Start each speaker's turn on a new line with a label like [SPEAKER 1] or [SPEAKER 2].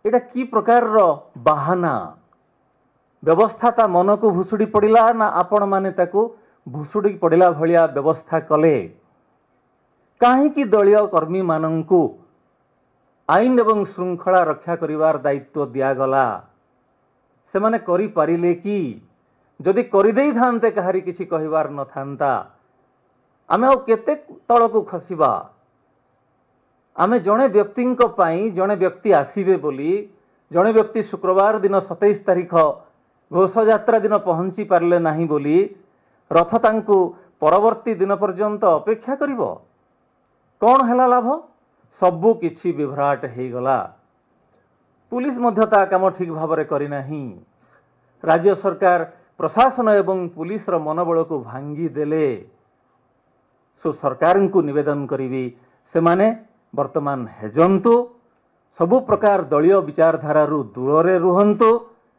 [SPEAKER 1] ଏଇଟା କି ପ୍ରକାରର ବାହାନା? ବ୍ୟବସ୍ଥା ତା ମନକୁ ଭୁଷୁଡ଼ି ପଡ଼ିଲା ନା ଆପଣମାନେ ତାକୁ ଭୁଷୁଡ଼ି ପଡ଼ିଲା ଭଳିଆ ବ୍ୟବସ୍ଥା କଲେ? କାହିଁକି ଦଳୀୟ କର୍ମୀମାନଙ୍କୁ ଆଇନ ଏବଂ ଶୃଙ୍ଖଳା ରକ୍ଷା କରିବାର ଦାୟିତ୍ୱ ଦିଆଗଲା? ସେମାନେ କରିପାରିଲେ କି? ଯଦି କରିଦେଇଥାନ୍ତେ କାହାରି କିଛି କହିବାର ନଥାନ୍ତା। ଆମେ ଆଉ କେତେ ତଳକୁ ଖସିବା? ଆମେ ଜଣେ ବ୍ୟକ୍ତିଙ୍କ ପାଇଁ, ଜଣେ ବ୍ୟକ୍ତି ଆସିବେ ବୋଲି, ଜଣେ ବ୍ୟକ୍ତି ଶୁକ୍ରବାର ଦିନ 27 ତାରିଖ ଘୋଷଯାତ୍ରା ଦିନ ପହଞ୍ଚି ପାରିଲେ ନାହିଁ ବୋଲି ରଥ ତାଙ୍କୁ ପରବର୍ତ୍ତୀ ଦିନ ପର୍ଯ୍ୟନ୍ତ ଅପେକ୍ଷା କରିବ? କ'ଣ ହେଲା ଲାଭ? ସବୁ କିଛି ବିଭ୍ରାଟ ହେଇଗଲା। ପୁଲିସ ମଧ୍ୟ ତା କାମ ଠିକ୍ ଭାବରେ କରିନାହିଁ। ରାଜ୍ୟ ସରକାର ପ୍ରଶାସନ ଏବଂ ପୁଲିସର ମନୋବଳକୁ ଭାଙ୍ଗି ଦେଲେ। ସୋ ସରକାରଙ୍କୁ ନିବେଦନ କରିବି, ସେମାନେ ବର୍ତ୍ତମାନ ହେଜନ୍ତୁ, ସବୁ ପ୍ରକାର ଦଳୀୟ ବିଚାରଧାରାରୁ ଦୂରରେ ରୁହନ୍ତୁ।